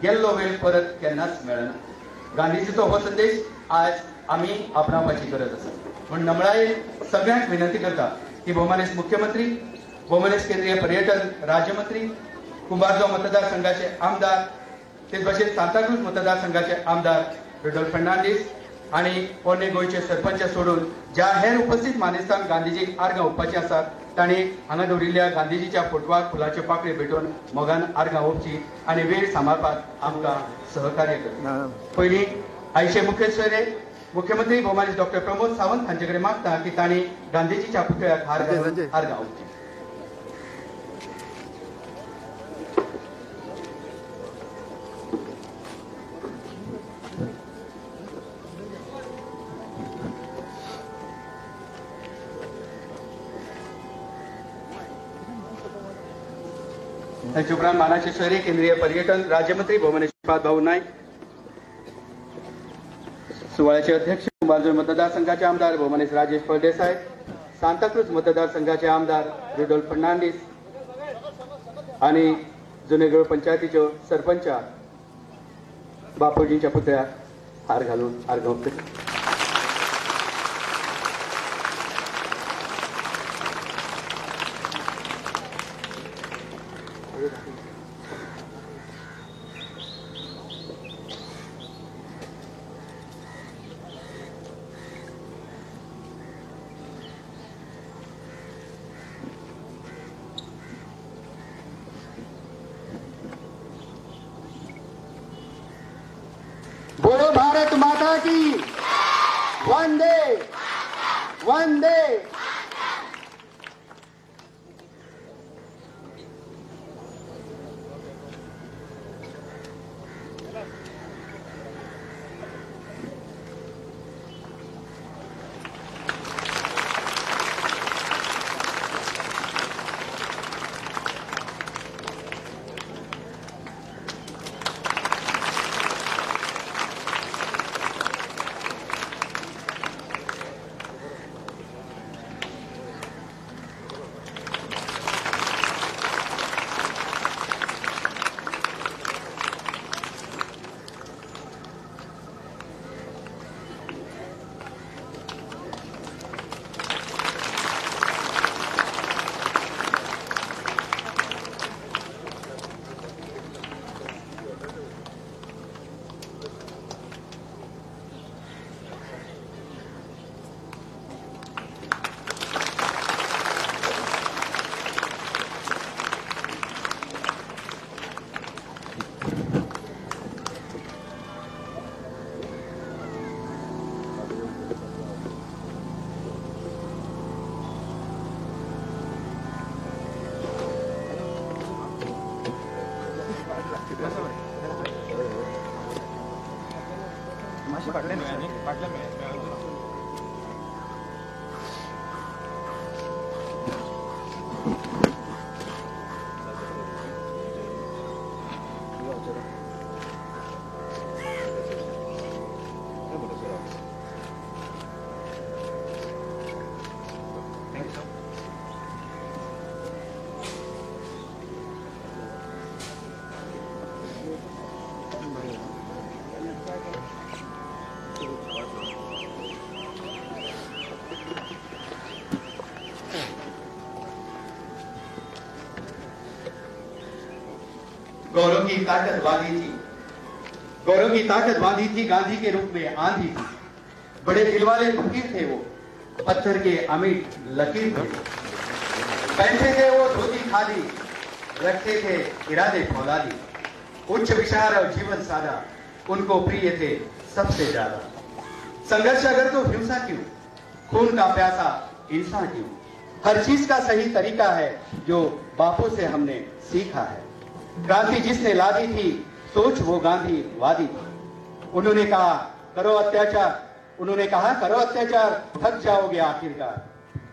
गेल्लो वेळ परत केन्नाच मेळना. गांधीजीचो हो संदेश आज आमी आपणावपाची गरज आसा. म्हूण नमळायेन सगळ्यांक विनंती करता की भोवमानेस्त मुख्यमंत्री, भोवमानेस्त केंद्रीय पर्यटन राज्यमंत्री, कुंभारजुआ मतदारसंघाचे आमदार, तेच भाशेन सांताक्रूज मतदारसंघाचे आमदार रुडोल्फ फर्नांडीस आनी पोरणे गोंयचे सरपंच सोडून ज्या हेर उपस्थित मानेस्तांक गांधीजीक आर्गां ओंपपाची आसात तांणी हांगा दवरिल्ल्या गांधीजीच्या फोटवाक फुलाचे पाकळे भेटोवन मोगान आर्गां ओंपची आनी वेळ सांबाळपाक आमकां सहकार्य करचें. पयलीं आयचे मुखेल सोयरे मुख्यमंत्री भोवमानेस्त डॉक्टर प्रमोद सावंत हांचे कडेन मागता की तांणी गांधीजीच्या पुतळ्याक हार घालून आर्गां ओंपची. ताचे उपरांत मानाचे सोयरे केंद्रीय पर्यटन राज्यमंत्री भोवमानेस्त श्रीपाद भाऊ नायक, सुवाळ्याचे अध्यक्ष कुंभारजुआ मतदारसंघाचे आमदार भोवमानेस्त राजेश फळदेसाय, सांताक्रूज मतदारसंघाचे आमदार रुडोल्फ फर्नांडीस आनी जुनेगोळ पंचायतीच्यो सरपंच बापूजींच्या पुतळ्याक हार घालून आर्गां ओंपतले. बोलो भारत माता की वंदे वंदे. गौरव की ताकत बांधी थी, गौरव की ताकत बांधी थी, गांधी के रूप में आंधी थी। बड़े दिलवाले फकीर थे वो, पत्थर के अमिट लकीर थे। पहनते थे वो धोती खादी, रखते थे इरादे फौलादी। उच्च विचार और जीवन सादा उनको प्रिय थे सबसे ज्यादा। संघर्ष अगर तो हिंसा क्यों, खून का प्यासा इंसान क्यों। हर चीज का सही तरीका है जो बापू से हमने सीखा है। क्रांति जिसने ला दी थी, सोच वो गांधी वादी थी। उन्होंने कहा करो अत्याचार, उन्होंने कहा करो अत्याचार, थक जाओगे आखिरकार।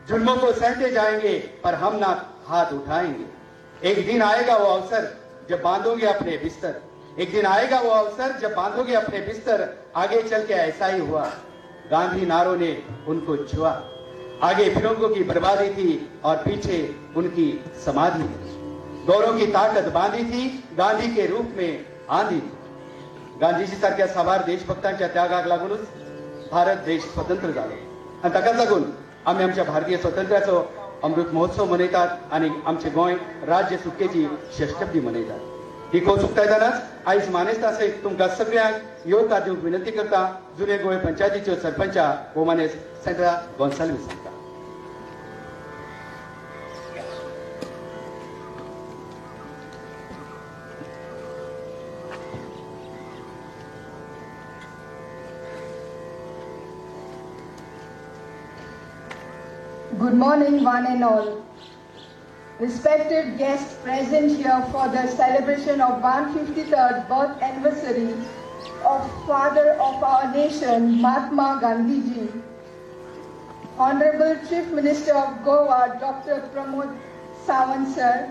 जुल्मों को सहते जाएंगे पर हम ना हाथ उठाएंगे। एक दिन आएगा वो अवसर जब बांधोगे अपने बिस्तर, एक दिन आएगा वो अवसर जब बांधोगे अपने बिस्तर। आगे चल के ऐसा ही हुआ, गांधी नारों ने उनको छुआ। आगे फिरंगों की बर्बादी थी और पीछे उनकी समाधि थी। गौरों की ताकत बांधी थी, गांधी के रूप में आंधी थी. गांधीजी सारख्या साबार देशभक्तांच्या त्यागाक लागूनच भारत देश स्वतंत्र जालो आनी ताकाच लागून आमी आमच्या भारतीय स्वातंत्र्याचो अमृत महोत्सव मनयतात आनी आमचे गोंय राज्य सुटकेची षष्ठब्दी मनयतात. ही खोस उक्तायतनाच आयज मानेस्ता सयत तुमकां सगळ्यांक येवकार दिवंक विनंती करता जुने गोंय पंचायतीच्यो सरपंचा भोवमानेस्त सेंड्रा गोन्साल्वीस हांकां. Good morning, one and all. Respected guests present here for the celebration of 153rd birth anniversary of father of our nation, Mahatma Gandhi ji. Honorable Chief Minister of Goa, Dr. Pramod Sawant sir.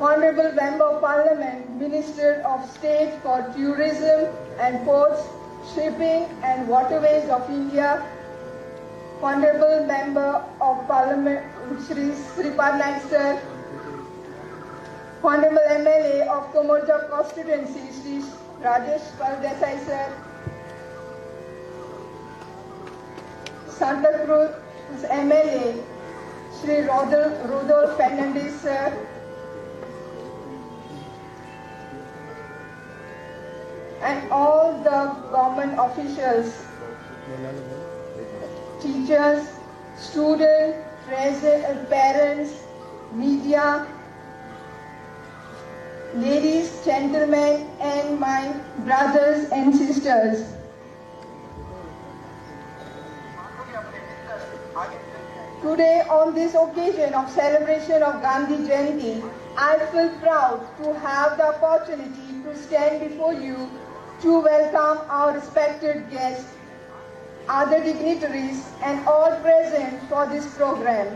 Honorable Member of Parliament, Minister of State for Tourism and Ports, Shipping and Waterways of India, Honorable Member of Parliament, Shri Sripad Naik sir, Honorable MLA of Kamorja constituency, Shri Rajesh Phaldesai sir, Santa Cruz MLA, Shri Rodolfo Fernandez sir, and all the government officials, teachers, students, parents, media, ladies, gentlemen, and my brothers and sisters. Today, on this occasion of celebration of Gandhi Jayanti, I feel proud to have the opportunity to stand before you to welcome our respected guests, other dignitaries, and all present for this program.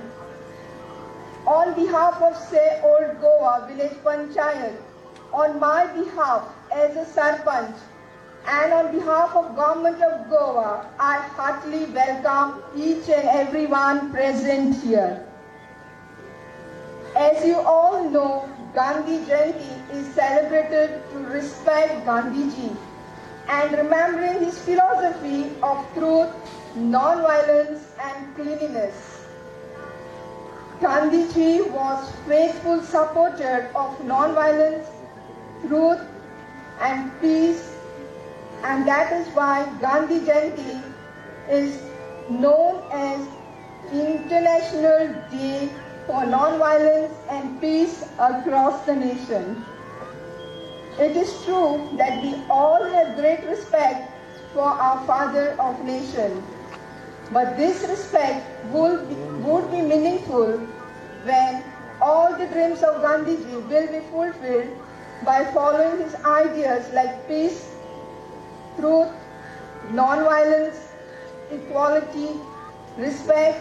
On behalf of Se Old Goa Village Panchayat, on my behalf as a Sarpanch, and on behalf of Government of Goa, I heartily welcome each and everyone present here. As you all know, Gandhi Jayanti is celebrated to respect Gandhiji and remembering his philosophy of truth, non-violence and cleanliness. Gandhiji was faithful supporter of non-violence, truth and peace, and that is why Gandhi Jayanti is known as International Day for Non-Violence and Peace across the nation. It is true that we all have great respect for our father of nation, but this respect would be meaningful when all the dreams of Gandhiji will be fulfilled by following his ideas like peace, truth, non-violence, equality, respect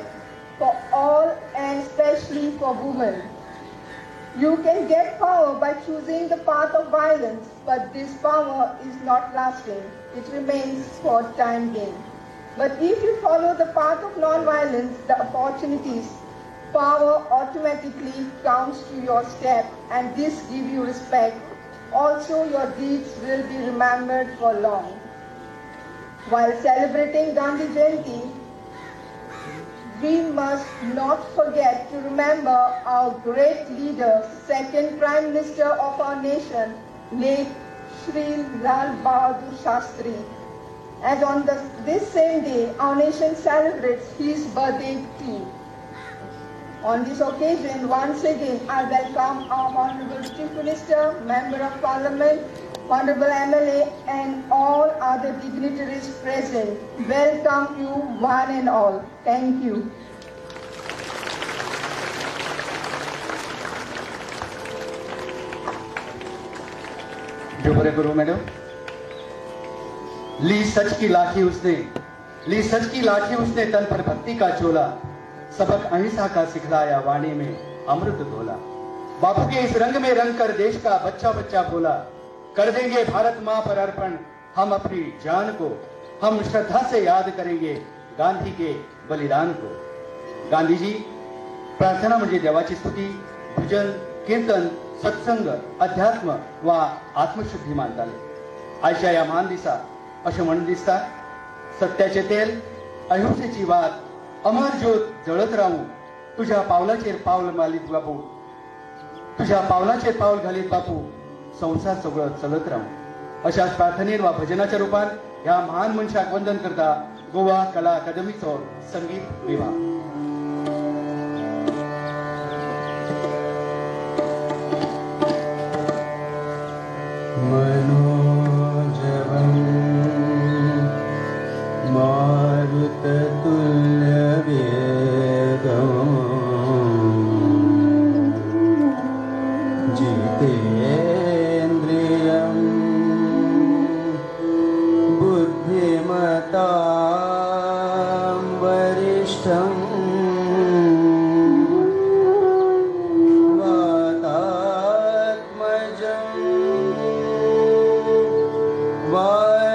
for all and especially for women. You can get power by choosing the path of violence, but this power is not lasting. It remains for time being. But if you follow the path of non-violence, the opportunities, power automatically comes to your step, and this gives you respect. Also, your deeds will be remembered for long. While celebrating Gandhi Jayanti, we must not forget to remember our great leader, second Prime Minister of our nation, late Shri Lal Bahadur Shastri. As on this same day, our nation celebrates his birthday too. On this occasion, once again, I welcome our Honorable Chief Minister, Member of Parliament, Honorable MLA, and all other dignitaries present. Welcome you one and all. Thank you. बरे करो madam. ली सच की लाठी उसने, ली सच की लाठी उसने, तन पर भक्ति का चोला, सबक अहिंसा का सिखलाया, वाणी में अमृत घोला। बापू के इस रंग में रंग कर देश का बच्चा बच्चा बोला, कर देंगे भारत माँ पर अर्पण हम अपनी जान को, हम श्रद्धा से याद करेंगे गांधी के बलिदान को। गांधीजी प्रार्थना म्हणजे देवाची स्तुती, भजन, कीर्तन, सत्संग, अध्यात्म वा आत्मशुद्धी मानताले. आयच्या ह्या म्हान दिसा अशें म्हणून दिसता, सत्याचें तेल, अहिंसेची वात, अमर ज्योत जळत रावूं, तुझ्या पावलाचेर पावल घालीत बापू, तुझ्या पावलाचेर पावल घालीत बापू, संवसार सगळो चलत रावूं. अशाच प्रार्थनेन वा भजनाच्या रुपान ह्या महान मनशाक वंदन करता गोवा कला अकादमीचो संगीत विभाग. मनोजवं मारुततुल्यवेगं जितेन्द्रियं बुद्धिमतां वरिष्ठं वातात्मजं वानरयूथमुख्यं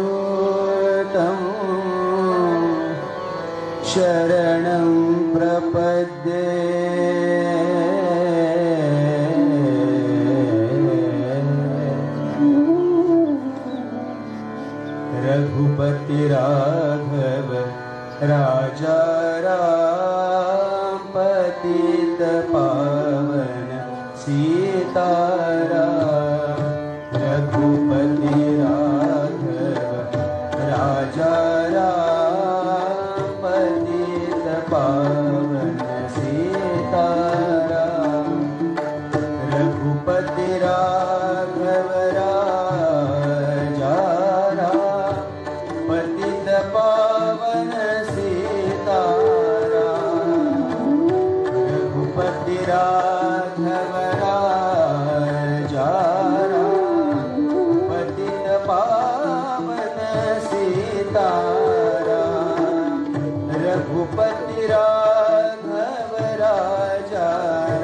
श्रीरामदूतं शरणं प्रपद्ये. रघुपति राघव राजा राम पतित पावन सीताराम. रघुपति राघव राजा राम पतित पावन सीताराम. रघुपति राघव राजा राम पतित पावन सीताराम. रघुपति राघव राजा राम पतित पावन सीताराम. रघुपति राघव राजा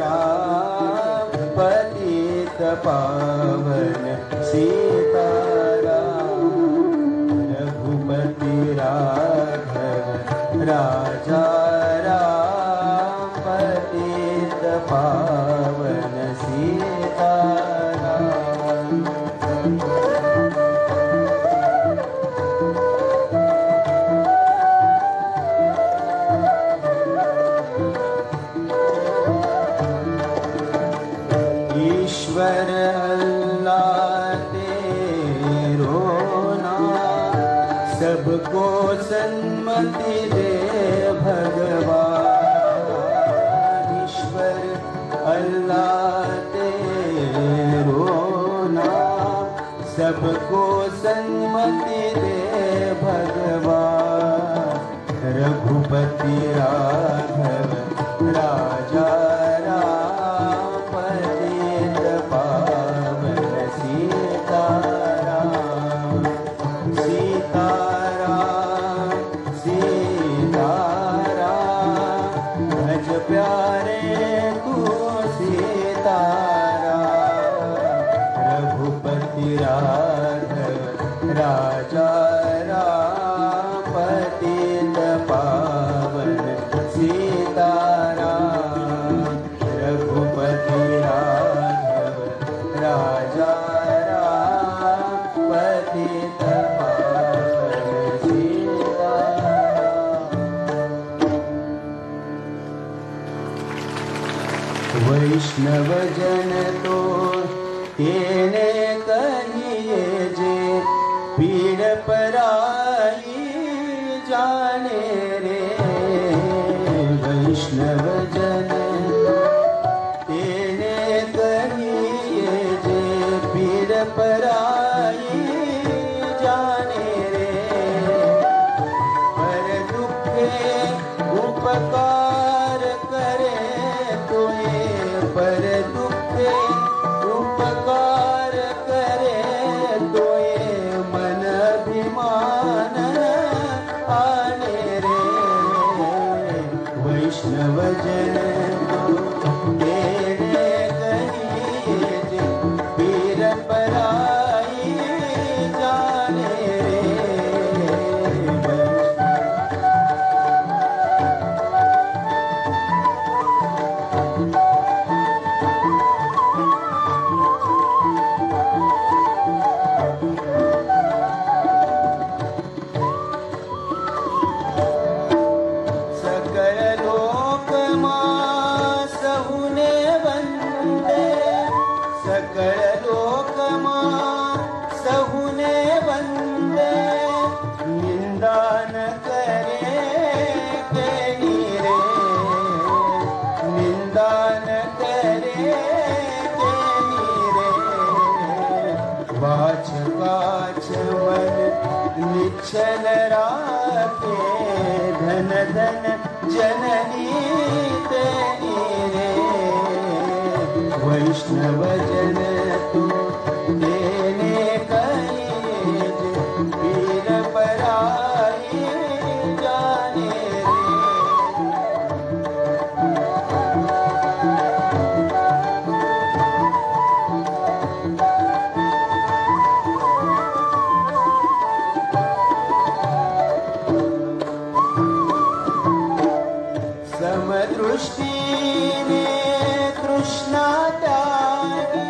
राम पतित पावन सीताराम. रघुपति राघव राजा राम पतित पावन सीताराम. ईश्वर अल्लाह तेरो नाम, सबको सन्मति दे भगवान. ईश्वर अल्लाह तेरो नाम, सबको सन्मति दे भगवान. रघुपति राघव राजा राम पतित पावन सीताराम. सीताराम सीताराम भज प्यारे तू सीताराम. रघुपति राघव राजा राम पतित पावन सीताराम. रघुपति राघव राजा राम पतित पावन सीताराम. वैष्णव जन तो तेने कहिए जे, पीड़ पराई जाने रे. वैष्णव जन तेने कहिए जे, पीड़ पराई जाने रे. पर दुखे उपकार करे तोए, पर दुखे उपकार करे तोए, मन अभिमान आने रे. न राखे धन धन जननी तेनी रे। वैष्णव जन तो तेने कहिए जे पीर पराई जाने रे। समदृष्टीने तृष्णा त्यागी,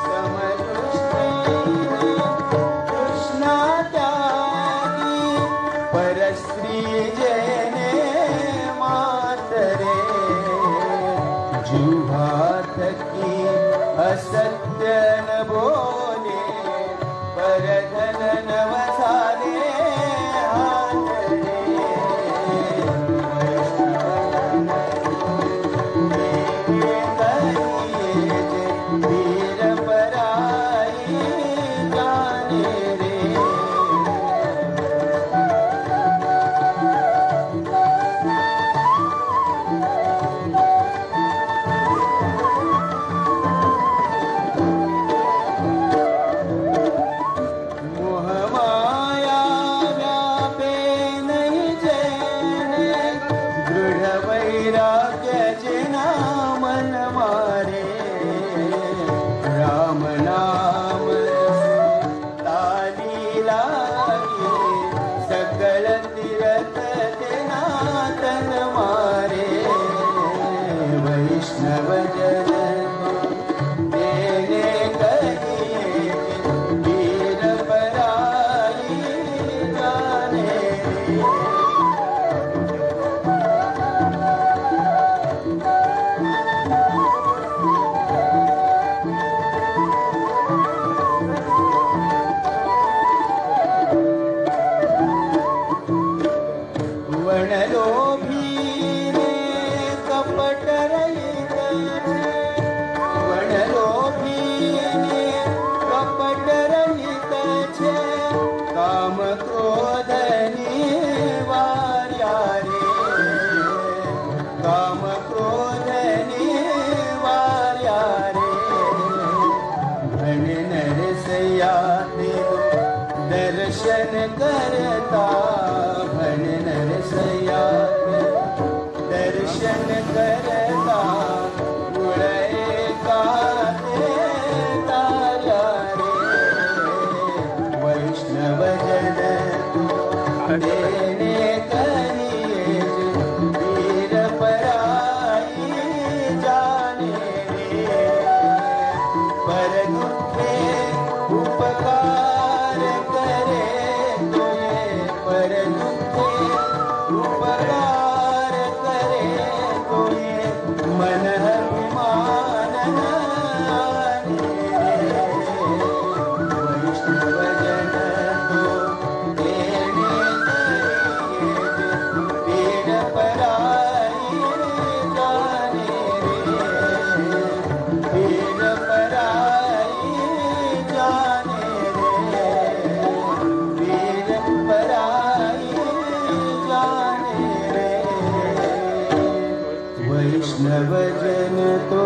समदृष्टीने तृष्णा त्यागी, परस्त्री जेने मातरे। जिव्हा थकी असत्य न बोले, परधन नवसारे हात रे। पीर पराई जाने रे। मोह माया व्यापे नहीं जेने, दृढ़ वैराग्य जेना मन मारे। राम नाम ताली लागे, सकल तीरथ तेना तन मारे। वैष्णव जन तेने कहिए पीर पराई जाने रे। वणलोभीने कपट रहित छे, वणलोभीने कपट रहित छे, काम क्रोधनी वार्या रे, काम क्रोधनी वार्या रे। भण नरसैया तेरो दर्शन करता, भण नरसैया दर्शन करता, गुण एका ते तार्या रे। वैष्णव जन तो तेने कहिए जे पीर पराई जाने रे। पर दुखे उपकार करे तोये, पर दुखे उपकार करे तोये, मन अभिमान न आने रे। वैष्णव जन तो तेने कहिए जे पीर पराई जाने रे, पीर पराई जाने रे, पीर पराई जाने रे। वैष्णव जन तो।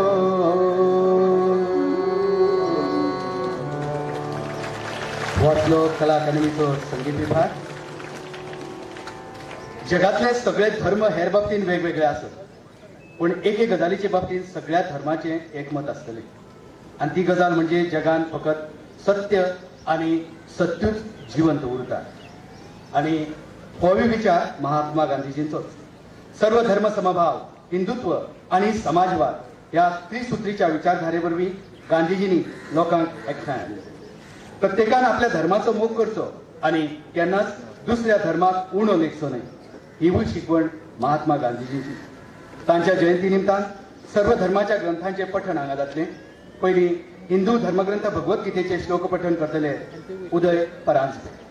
वाटलो कला अकादमीचो संगीत विभाग। जगातले सगळे धर्म हेर बाबतीन वेगवेगळे आसत, पूण एके गजालीचे बाबतीन सगळ्या धर्माचें एकमत आसतलें, आनी ती गजाल म्हणजे जगान फकत सत्य आनी सत्यूच जिवंत उरता। आनी होवूय विचार महात्मा गांधीजींचोच। सर्व धर्म समभाव, हिंदुत्व आनी समाजवाद ह्या त्रिसुत्रीच्या विचारधारे वरवीं गांधीजींनी लोकांक एकठांय हाडले। प्रत्येकान आपल्या धर्माचो मोग करचो आनी केन्नाच दुसऱ्या धर्माक उणो लेखचो न्हय, हिवूय शिकवण महात्मा गांधीजींची। तांच्या जयंती निमतान सर्व धर्माच्या ग्रंथांचे पठण हांगा जातलें। पयलीं हिंदू धर्मग्रंथ भगवद्गीतेचे श्लोक पठण करतले उदय परांजपे।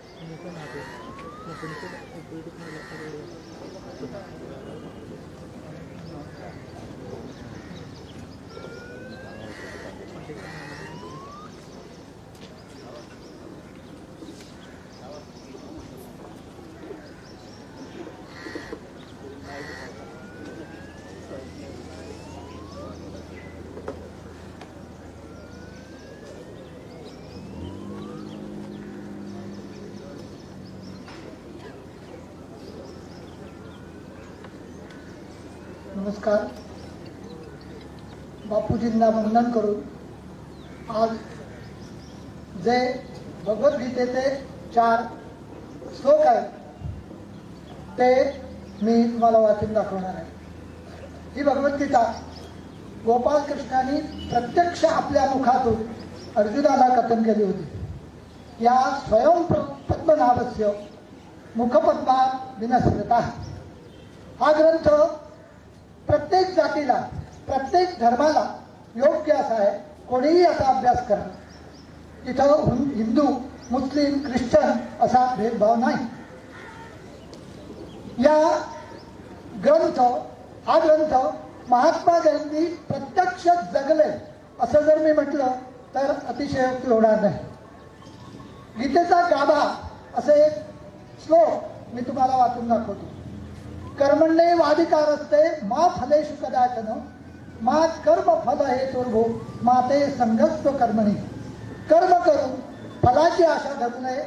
नमस्कार. बापूजींना वंदन करून आज जे भगवद्गीतेचे 4 श्लोक आहेत ते मी तुम्हाला वाचून दाखवणार आहे. ही भगवद्गीता गोपाल कृष्णांनी प्रत्यक्ष आपल्या मुखातून अर्जुनाला कथन केली होती. या स्वयं पद्मनाभस्य मुखपद्मा विनश्रता हा ग्रंथ प्रत्येक जातीला, प्रत्येक धर्माला योग्य असा आहे. कोणीही असा अभ्यास करा, इथं हिंदू, मुस्लिम, ख्रिश्चन असा भेदभाव नाही. या ग्रंथ हा ग्रंथ महात्मा गांधी प्रत्यक्ष जगले असं जर मी म्हटलं तर अतिशयोक्ती होणार नाही. गीतेचा गाभा असे एक श्लोक मी तुम्हाला वाचून दाखवतो. कर्मण्ये वाधिकारस्ते मा फलेषु कदाचन मा कर्म फल हेतुर्भो मा ते संघस्व कर्मणी. कर्म करून फलाची आशा धरू नये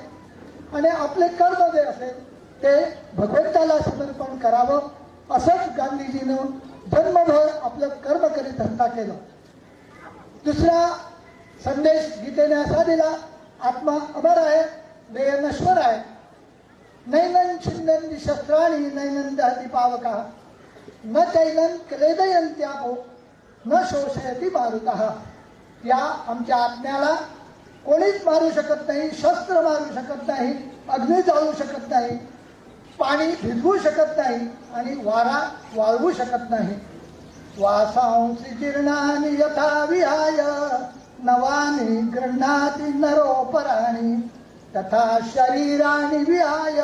आणि आपले कर्म जे असेल ते भगवंताला समर्पण करावं. असंच गांधीजीनं जन्मभर आपलं कर्म करीत धंदा केलं. दुसरा संदेश गीतेने असा दिला, आत्मा अमर आहे, देह नश्वर आहे. नैनन छिंदन्ति शस्त्राणि नैनन दहति पावकः न चैनन क्लेदयन्त्यापो न शोषयति मारुतः. या आमच्या आत्म्याला कोणीच मारू शकत नाही, शस्त्र मारू शकत नाही, अग्नी जाळू शकत नाही, पाणी भिजवू शकत नाही आणि वारा वाळवू शकत नाही. वासांसि जीर्णानि यथा विहाय नवानि गृह्णाति नरोपराणि तथा शरीराणि विहाय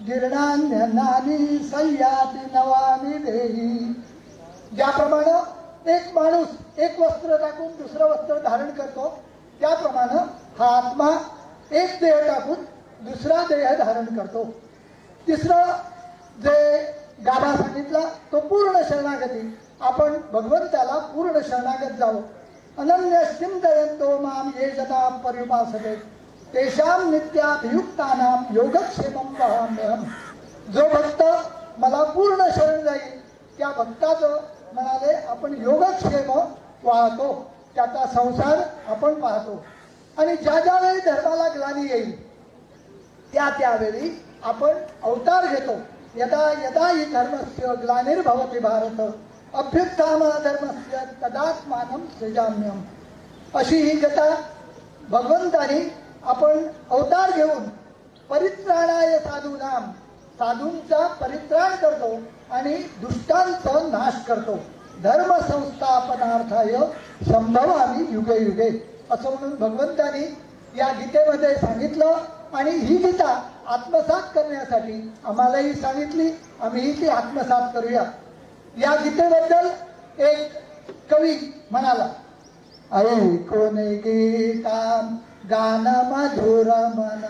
जीर्णान्यनानि संयाति नवानि देही. ज्याप्रमाणे एक माणूस एक वस्त्र टाकून दुसरं वस्त्र धारण करतो त्याप्रमाणे हा आत्मा एक देह टाकून दुसरा देह धारण करतो. तिसरं जे गाभा सांगितला तो पूर्ण शरणागती. आपण भगवंताला पूर्ण शरणागत जावं. अनन्य चिंतयंतो माम ये जना पर्युपासते तेषां नित्याभियुक्तानां योगक्षेमं वहाम्यहम्. जो भक्त मला पूर्ण शरण जाईल त्या भक्ताचं म्हणाले आपण योगक्षेम वाहतो, त्याचा संसार आपण पाहतो. आणि ज्या ज्यावेळी धर्माला ग्लानी येईल त्या त्यावेळी आपण अवतार घेतो. यदा यदा हि धर्मस्य ग्लानिर्भवति भारत अभ्युत्थान धर्मस्य तदात्मानं सृजाम्यहम्. अशी ही गता भगवंतानी आपण अवतार घेऊन परित्राणाय साधूनाम, साधूंचा परित्राण करतो आणि दुष्टांचा नाश करतो. धर्म संस्थापनार्थाय संभवामी युगे युगे असं म्हणून भगवंतानी या गीतेमध्ये सांगितलं. आणि ही गीता आत्मसात करण्यासाठी आम्हालाही सांगितली, आम्हीही ती आत्मसात करूया. या गीतेबद्दल एक कवी म्हणाला, ऐकून गीता गान मधुर मन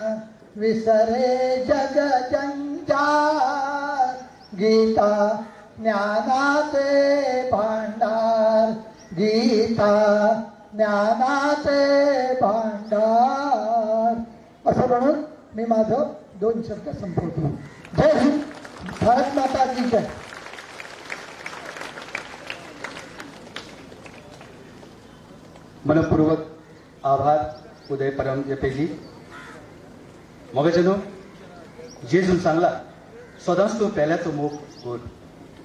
विसरे जग जंजाल, गीता ज्ञानाचे भांडार, गीता ज्ञानाचे भांडार. असं म्हणून मी माझं 2 शब्द संपवतो. जय हिंद, भारत माता की जय. मनपूर्वक आभार उदय परांजपेजी. मगजनो जेजून सांगला सदांच तूं पेल्याचो मोग कर,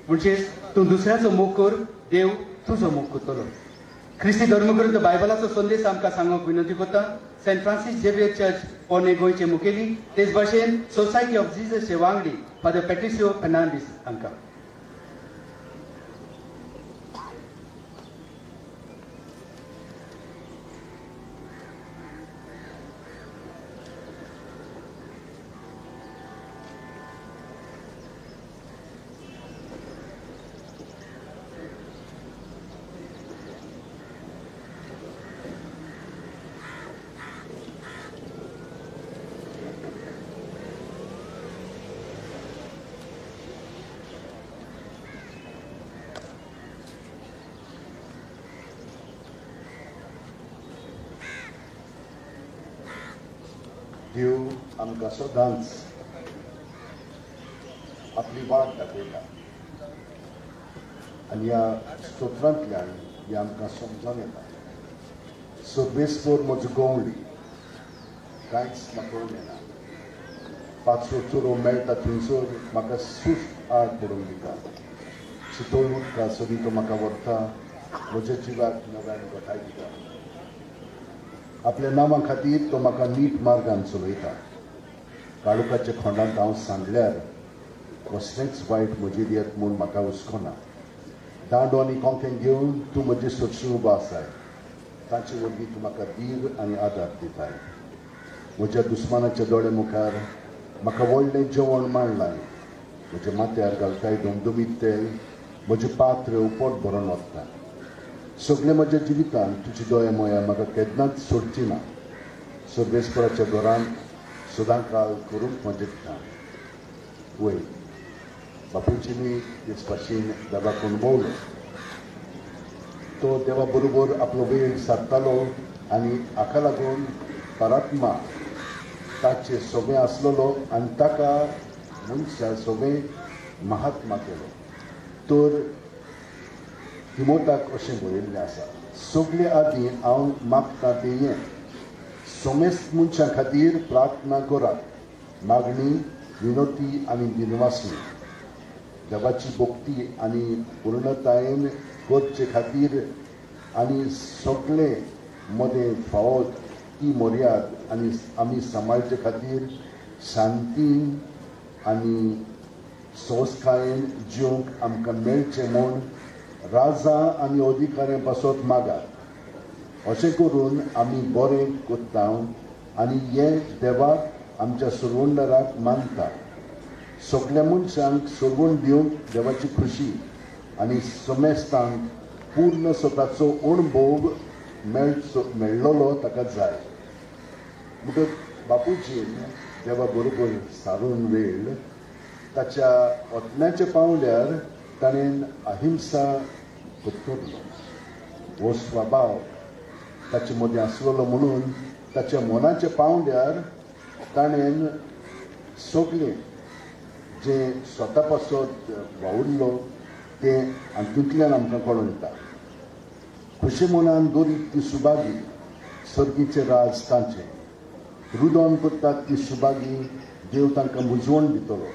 म्हणजे तूं दुसऱ्याचो मोग कर, देव तुजो मोग करतलो. ख्रिस्ती धर्मग्रंथ बायबलाचो संदेश आमकां सांगूंक विनंती करता सेंट फ्रांसीस झेवियर चर्च पोरणे गोंयचे मुखेली, तेच भाशेन सोसायटी ऑफ जिजसचे वांगडी फादर पॅट्रिसियो फेर्नांडीस हांकां. देव आमकां सदांच आपली वाट दाखयता. आनी ह्या स्तोत्रांतल्यान हें आमकां समजून येता. सर्वेस्पर म्हजो गवळी, कांयच म्हाका उणें ना. पांचवो चोरो मेळटा थंयसर म्हाका सुस्त आड पडून दिता. शितोळ उदका सरी तो म्हाका व्हरता, म्हज्या जिवाक नव्यान घटाय दिता. आपल्या नांवा खातीर तो म्हाका नीट मार्गान चलयता. काळोखाच्या खोंडांत हांव सांडल्यार कसलेंच वायट म्हजेर येत म्हूण म्हाका हुस्को ना. दांडो आनी कोंकें घेवन तूं म्हजे सरशी उबो आसाय, तांचे वरवीं तूं म्हाका धीर आनी आदार दिताय. म्हज्या दुस्मानाच्या दोळे मुखार म्हाका व्हडलें जेवण मांडलां. म्हज्या माथ्यार घालताय दमदमीत तेल, म्हजें पात्र उपोट भरून वता. सगळें म्हज्या जिवितांत तुजी दोळे मोया म्हाका केन्नाच सोडची ना. सर्वेस्पराच्या घरांत सदां काल करूंक म्हजें दिता. वय बापूजींनी तेच भाशेन देवाक अणभवलो. तो देवा बरोबर आपलो वेळ सारतालो आनी हाका लागून परात्मा ताचे सगळें आसलेलो आनी ताका मनशा सगळें महात्मा केलो. तर तिमोताक अशें बरयल्लें आसा, सगळे आदीं हांव मागता तें हें, समेस्त मनशां खातीर प्रार्थना करात, मागणी, विनोती आनी दिनवासणी. देवाची भक्ती आनी पूर्णतायेन करचे खातीर आनी सगळे मदें फावो ती मर्याद आनी आमी सांबाळचे खातीर शांतीन आनी संस्कायेन जिवंक आमकां मेळचें म्हूण राजा आनी अधिकाऱ्यां पासत मागात. अशें करून आमी बरें करता आनी हें देवाक आमच्या सुरवंडराक मानता. सगल्या मनशांक सोडवण दिवंक देवाची खुशी आनी समेस्तांक पूर्ण स्वताचो अणभव मेळचो मेळ्ळलो ताका जाय. म्हणटकच बापूजीन देवा बरोबर सारून वेळ ताच्या ओतम्याच्या पावल्यार ताणें अहिंसा पत्करलो. हो स्वभाव ताचे मदीं आसलेलो म्हणून ताच्या मनाच्या पावंड्यार ताणें सगळें जें स्वता पासत वावुरलो तें हातूंतल्यान आमकां कळून येता. खुशी मनान गरीब ती सुभागी, सर्गीचें राज तांचें. रुदोन करतात ती सुभागी, देव तांकां मुजवण दितलो.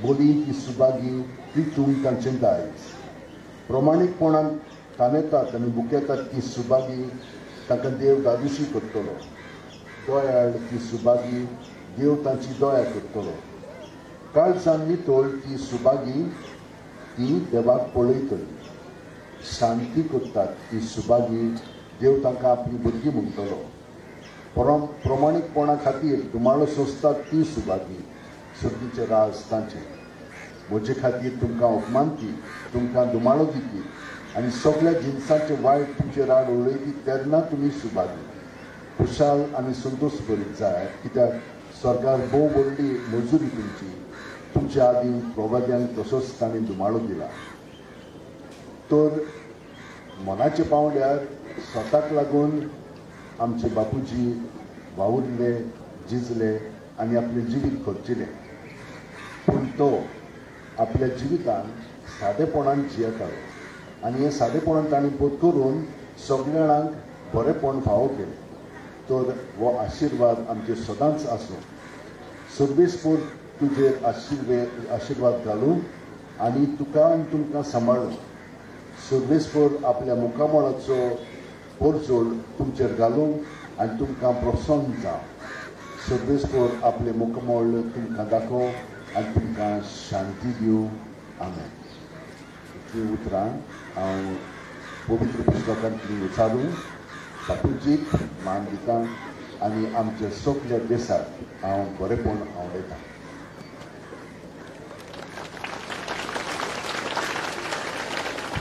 बोली ती सुभागी, तितून तांचें दायज. प्रमाणीकपणान तानेतात आनी बुकेतात ती सुभागी, तांकां देव दादुशी करतलो. दयाळ ती सुभागी, देव तांची दया करतलो. काळजान नितळ ती सुभागी, ती देवाक पळयतली. शांती करतात ती सुभागी, देव तांकां आपली भुरगीं म्हणटलो. प्रमाणीकपणा खातीर धुमाळो सोंसतात ती सुभागी, सर्गीचें राज तांचें. म्हजे खातीर तुमकां अपमानती, तुमकां धुमाळो दिती आनी सगळ्या जिनसांचें वायट तुमचे राड उडयती तेन्ना तुमी सुभागी. खुशाल आनी संतोश भरीत जाय, कित्याक सरकार भोव व्हडली मजुरी तुमची. तुमच्या आदीं प्रवाद्यांक तसोच ताणें धुमाळो दिला. तर मनाच्या पावंड्यार स्वताक लागून आमचे बापूजी वावुरले, जिजले आनी आपलें जिवीत खर्चिलें. पूण तो आपल्या जिवितान सादेपणान जियेतालो आनी हें सादेपणान ताणें बोध करून सगळ्या जाणांक बरेपण फावो केलें. तर हो आशिर्वाद आमचेर सदांच आसूं. सर्वेस्पर तुजेर आशिर्वाद घालूं आनी तुका आनी तुमकां सांबाळूं. सर्वेस्पर आपल्या मुखामळाचो परजोळ तुमचेर घालूं आनी तुमकां प्रसन्न जावं. सर्वेस्पर आपलें मुखामळ तुमकां दाखोवं आनी तुमकां शांती दिवं. आमेन. इतलीं उतरां हांव पवित्र पुस्तकांतलीं उचारून बापूजीक मान दिता आनी आमच्या सगल्या देशाक हांव बरेपण आवडयतां.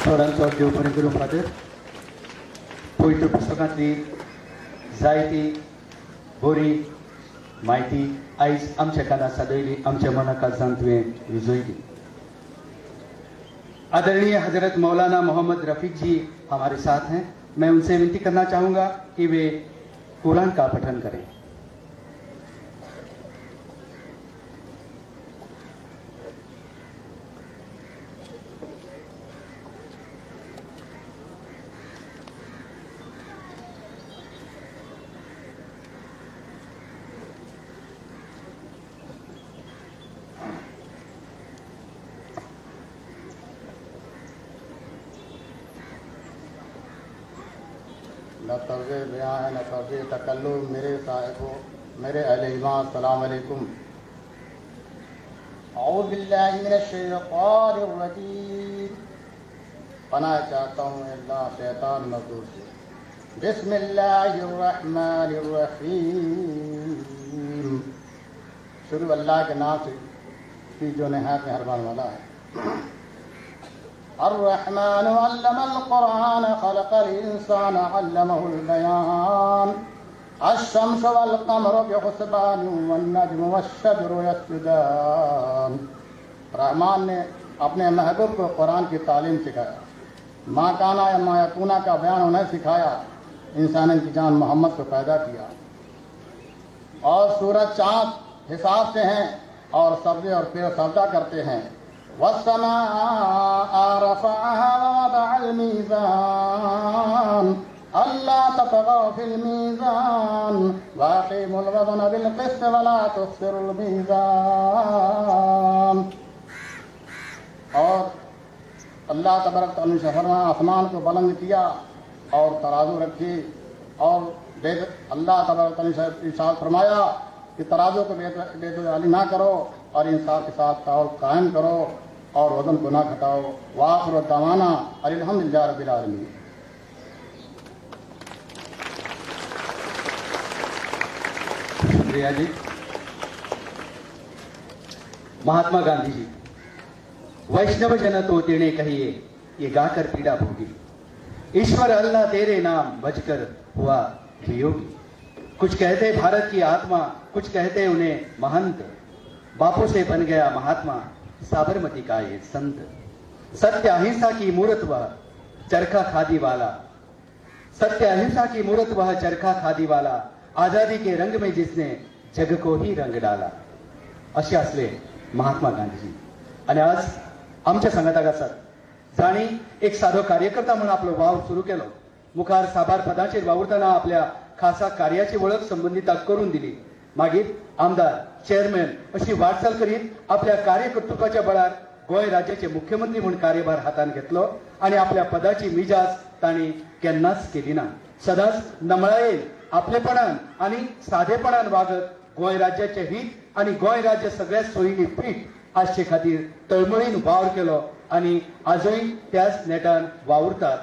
थोरांचो देव बरें करूं फादर. पवित्र पुस्तकांतली जायती बरी म्हायती आयज आमच्या कानार सादयली, आमच्या मना काळजांत तुवें रुजयली. आदरणीय हजरत मौलाना मोहम्मद रफीक जी हमारे साथ हैं. मैं उनसे विनती करना चाहूँगा कि वे कुरान का पठन करें. न तर्ज़ बयां है न तर्ज़ तकल्लुम। मेरे साहिबों, मेरे अहले ईमान, अस्सलाम वालेकुम। अऊज़ु बिल्लाहि मिनश शैतानिर रजीम। पनाह चाहता हूँ अल्लाह शैतान मजदूर से। बिस्मिल्लाहिर्रहमानिर्रहीम। शुरू अल्लाह के नाम से कि जो नहायत मेहरबान वाला है। अर्रहमान अल्लमल कुरान खलक़ल इंसान अल्लमहुल बयान। अश-शम्स वल कमरु बिहुस्बान वन नज्मु वश-शजरु यस्जुदान। रहमान ने अपने महबूब को कुरान की तालीम सिखाया। माँ काना या माँ यकूना का बयान उन्हें सिखाया। इंसान की जान मोहम्मद को पैदा किया। और सूरज चाँद हिसाब से हैं और सब्ज़े और पेड़ सजदा करते हैं। वस्समाअ रफ़अहा ववदअल मीज़ान अल्ला ततगौ फिल मीज़ान वअक़ीमुल वज़न बिल क़िस्त वला तुख़सिरुल मीज़ान। और अल्लाह तबारक तआला ने फरमाया, आसमान को बुलंद किया और तराजू रखी। और अल्लाह तबारक तआला ने इरशाद फरमाया कि तराजू को बेदली ना करो और इंसाफ के साथ तौल कायम करो और वज़न को ना घटाओ। वाखिर दावाना अल्हम्दुलिल्लाह रब्बिल आलमीन। शुक्रिया जी। महात्मा गांधी जी, वैष्णव जन तो तेने कहिए ये गाकर पीड़ा भोगी, ईश्वर अल्लाह तेरे नाम बजकर हुआ वियोगी। कुछ कहते भारत की आत्मा, कुछ कहते उन्हें महंत, बापू से बन गया महात्मा साबरमती का ये संत। सत्य अहिंसा की मूर्त वह चरखा खादी वाला, सत्य अहिंसा की मूर्त वह चरखा खादी वाला, आजादी के रंग में जिसने जग को ही रंग डाला। अशे असले महात्मा गांधीजी। आणि आज आमच्या सांगाताक आसात जाणी एक साधो कार्यकर्ता म्हणून आपलो वावर सुरू केलो, मुखार साबार पदांचेर वावुरतना आपल्या खासा कार्याची वळख संबंधिताक करून दिली। मागीर आमदार, चेअरमॅन अशी वाटचाल करीत आपल्या कार्यकर्तृत्वाच्या बळार गोंय राज्याचे मुख्यमंत्री म्हूण कार्यभार हातान घेतलो आणि आपल्या पदाची मिजाज तांणी केन्नाच केली ना। सदांच नमळायेन, आपलेपणान आणि साधेपणान वागत गोंय राज्याचे हित आणि गोंय राज्य सगळ्या सोयींनी पीठ आसचे खातीर तळमळीन वावर केलो आणि आजूय त्याच नेटान वावुरतात।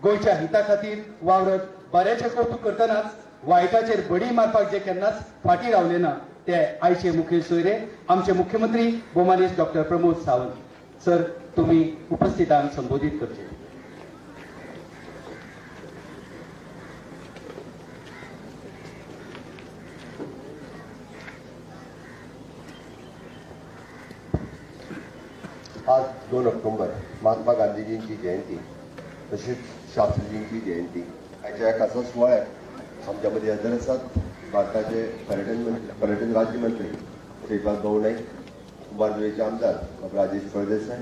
गोंयच्या हिता खातीर वावरत बऱ्याचें कौतुक करतनाच वायटाचेर बडी मारपाक जे केन्नाच फाटीं रावले ना ते आयचे मुखेल सोयरे आमचे मुख्यमंत्री भोवमानेस्त डॉक्टर प्रमोद सावंत सर, तुम्ही उपस्थितांक संबोधित करचे। आज 2 ऑक्टोबर महात्मा गांधीजींची जयंती तशीच शास्त्रीजींची जयंती। आयच्या खासा सुवाळ्याक आमच्या मदीं हजर आसात भारताचे पर्यटन राज्यमंत्री श्रीपाद भाऊ नाईक, कुंभारजुवेचे आमदार बाब राजेश फळदेसाय,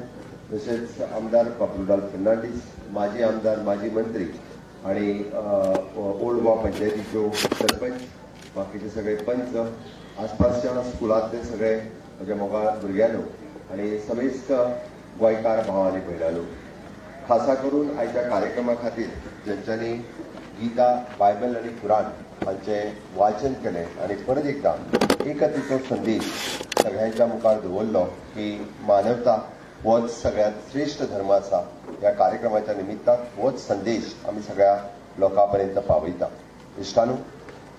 तशेंच आमदार बाबुलाल फर्नांडीस, माजी आमदार, माजी मंत्री आणि ओल्ड गोवा पंचायतीच्यो सरपंच, बाकीचे सगळे पंच, आसपासच्या स्कुलांतले सगळे म्हज्या मोगाळ भुरग्यांनो आणि समेस्त गोंयकार भाव आनी भयणांनो, खासा करून आयच्या कार्यक्रमा खातीर ज्यांच्यांनी गीता, बायबल आनी कुराण हांचें वाचन केलें आनी परत एकदां एकतेचो संदेश सगळ्यांच्या मुखार दवरलो की मानवता होच सगळ्यांत श्रेश्ठ धर्म आसा। ह्या कार्यक्रमाच्या निमित्तान होच संदेश आमी सगळ्या लोकां पर्यंत पावयता। इश्टानू,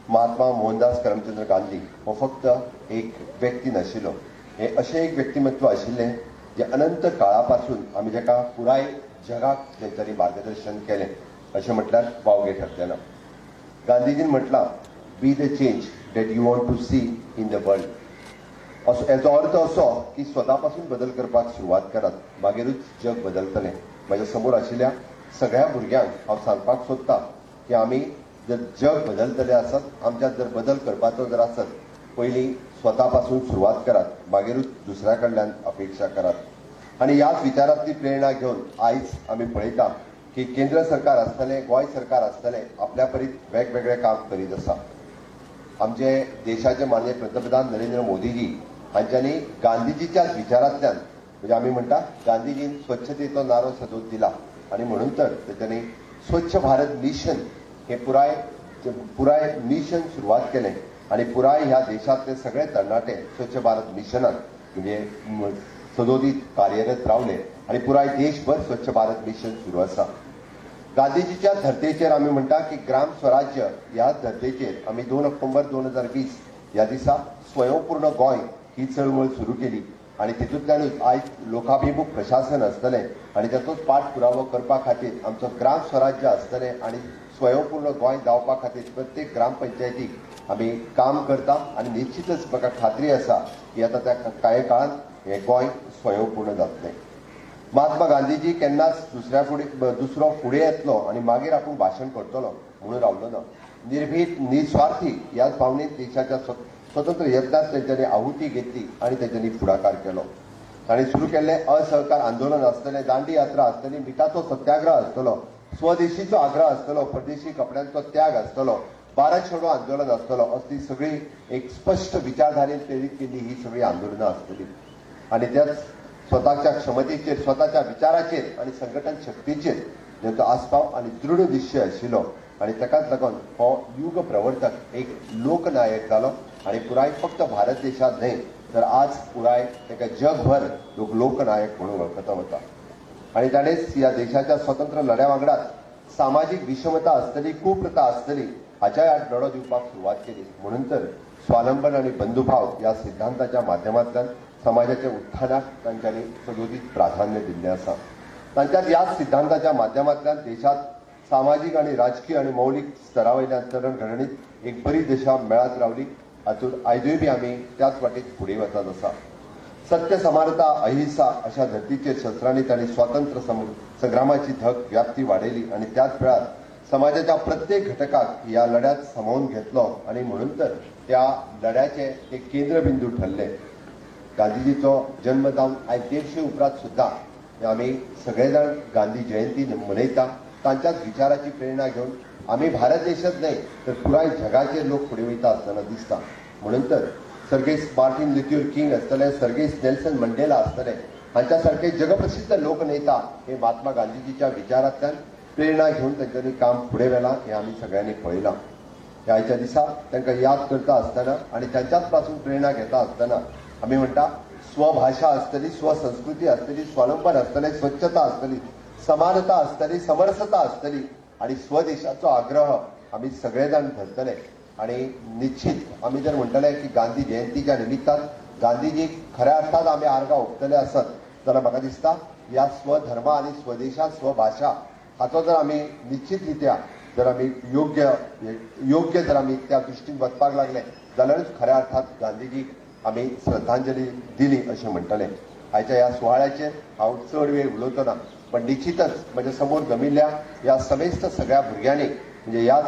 महात्मा मोहनदास करमचंद्र गांधी हो फक्त एक व्यक्ती नाशिल्लो, हे अशें एक व्यक्तिमत्व आशिल्लें जे अनंत काळा पासून आमी जाका पुराय जगाक तेंच्यांनी मार्गदर्शन केलें अशें म्हटल्यार वावगें ठरचें ना। गांधीजीन म्हटलां, be the change that you want to see in the world. असो हेचो अर्थ असो की स्वता पासून बदल करपाक सुरवात करात, मागीरूच जग बदलतलें। म्हज्या समोर आशिल्ल्या सगळ्या भुरग्यांक हांव सांगपाक सोदतां की आमी जर जग बदलतले आसत, आमच्यात जर बदल करपाचो जर आसत, पयलीं स्वता पासून सुरवात करात, मागीरूच दुसऱ्या कडल्यान अपेक्षा करात। आनी ह्याच विचारांतली प्रेरणा घेवन आयज आमी पळयता की केंद्र सरकार आसतलें, गोंय सरकार आसतलें, आपल्या परीत वेगवेगळे काम करीत आसा। आमचे देशाचे माननीय पंतप्रधान नरेंद्र मोदीजी हांच्यांनी गांधीजीच्याच विचारांतल्यान, म्हणजे आमी म्हणटा गांधीजीन स्वच्छतेचो नारो सदोत दिला आनी म्हणून तर तेंच्यांनी स्वच्छ भारत मिशन हे पुराय पुराय मिशन सुरवात केलें आनी पुराय ह्या देशांतले सगळे तरणाटे स्वच्छ भारत मिशनात म्हणजे सदोदीत कार्यरत रावले आनी पुराय देशभर स्वच्छ भारत मिशन सुरू आसा. गांधीजीच्या धर्तेचेर आमी म्हणटा की ग्राम स्वराज्य ह्या धर्तेचेर आमी 2 ऑक्टोबर 2020 ह्या दिसा स्वयंपूर्ण गोंय ही चळवळ सुरू केली आनी तितूंतल्यानूच आयज लोकाभिमुख प्रशासन आसतलें आनी ताचोच पाठपुरावो करपा खातीर आमचो ग्राम स्वराज्य आसतलें आनी स्वयंपूर्ण गोंय जावपा खातीर प्रत्येक ग्रामपंचायतीक आमी काम करता आनी निश्चितच म्हाका खात्री आसा की आतां त्या कांय काळांत हें गोंय स्वयंपूर्ण जातलें. महात्मा गांधीजी केन्नाच दुसऱ्या फुडें दुसरो फुडें येतलो आनी मागीर आपूण भाशण करतलो म्हणून रावलो ना. निर्भीत निस्वार्थी ह्याच भावनेन देशाच्या स्वतंत्र यत्नांत तेंच्यांनी आहुती घेतली आनी तेंच्यांनी फुडाकार केलो. तांणी सुरू केल्लें असहकार आंदोलन आसतलें, दांडी यात्रा आसतली, मिठाचो सत्याग्रह आसतलो, स्वदेशीचो आग्रह आसतलो, परदेशी कपड्यांचो त्याग आसतलो, भारत छोडो आंदोलन आसतलो, असली सगळी एक स्पश्ट विचारधारेन प्रेरीत केल्ली ही सगळी आंदोलनां आसतली. आनी त्याच स्वताच्या क्षमतेचेर, स्वताच्या विचाराचेर आनी संघटन शक्तीचेर तांचो आस्पाव आनी दृढ निश्चय आशिल्लो आनी ताकाच लागून हो युग प्रवर्तक एक लोकनायक जालो आनी पुराय फक्त भारत देशांत न्हय तर आज पुराय ताका जगभर लोक लोकनायक म्हणून वळखता वता. आनी ताणेंच ह्या देशाच्या स्वतंत्र लढ्या वांगडाच सामाजीक विषमता आसतली, कुप्रथा आसतली हाच्याय आड लढो दिवपाक सुरवात केली. म्हणून तर स्वावलंबन आनी बंधुभाव ह्या सिद्धांताच्या माध्यमांतल्यान समाजाच्या उत्थानाक तांच्यांनी सदोदीत प्राधान्य दिल्लें आसा. तांच्यात ह्याच सिद्धांताच्या माध्यमांतल्यान देशांत सामाजीक आनी राजकीय आनी मौलीक स्तरा वयल्यान चरण घडणीत एक बरी दिशा मेळत रावली. हातूंत आयजूय बी आमी त्याच वाटेत फुडें वचत आसा. सत्य, समानता, अहिंसा अशा धर्तीचेर शस्त्रांनी तांणी स्वातंत्र्य संग्रामाची धग व्याप्ती वाडयली आनी त्याच वेळार समाजाच्या प्रत्येक घटकाक ह्या लढ्यात सामावून घेतलो आनी म्हणून तर त्या लढ्याचे एक केंद्रबिंदू ठरले. गांधीजीचो जन्म जावन आयज 150 उपरांत सुद्दां आमी सगळे जाण गांधी जयंती मनयता. तांच्याच विचाराची प्रेरणा घेवन आमी भारत देशांत न्हय तर पुराय जगाचेर लोक फुडें वयता आसतना दिसता. म्हणून तर सर्गेस्त मार्टिन ल्युथर किंग आसतले, सर्गेस्त नेल्सन मंडेला आसतले, हांच्या सारखे जगप्रसिद्ध लोकनेता हे महात्मा गांधीजीच्या विचारांतल्यान प्रेरणा घेवन तांच्यांनी काम फुडें व्हेलां हें आमी सगळ्यांनी पळयलां. ह्या आयच्या दिसा तांकां याद करता आसतना आनी तांच्याच पासून प्रेरणा घेता आसतना आमी म्हणटा स्वभाशा आसतली, स्वसंस्कृती आसतली, स्वावलंबन आसतलें, स्वच्छता आसतली, समानता आसतली, समरसता आसतली आनी स्वदेशाचो आग्रह आमी सगळे जाण धरतले. आनी निश्चित आमी जर म्हणटले की गांधी जयंतीच्या निमित्तान गांधीजीक खऱ्या अर्थान आमी आर्गां ओंपतले आसत जाल्यार म्हाका दिसता ह्या स्वधर्मा आनी स्वदेशा स्वभाशा हाचो जर आमी निश्चित रित्या जर आमी योग्य योग्य जर आमी त्या दृश्टीन वचपाक लागले जाल्यारूच खऱ्या अर्थात गांधीजीक आमी श्रद्धांजली दिली अशें म्हणटले. आयच्या ह्या सुवाळ्याचेर हांव चड वेळ उलयतो ना, पण निश्चितच म्हज्या समोर जमिल्ल्या ह्या समेस्त सगळ्या भुरग्यांनी म्हणजे ह्याच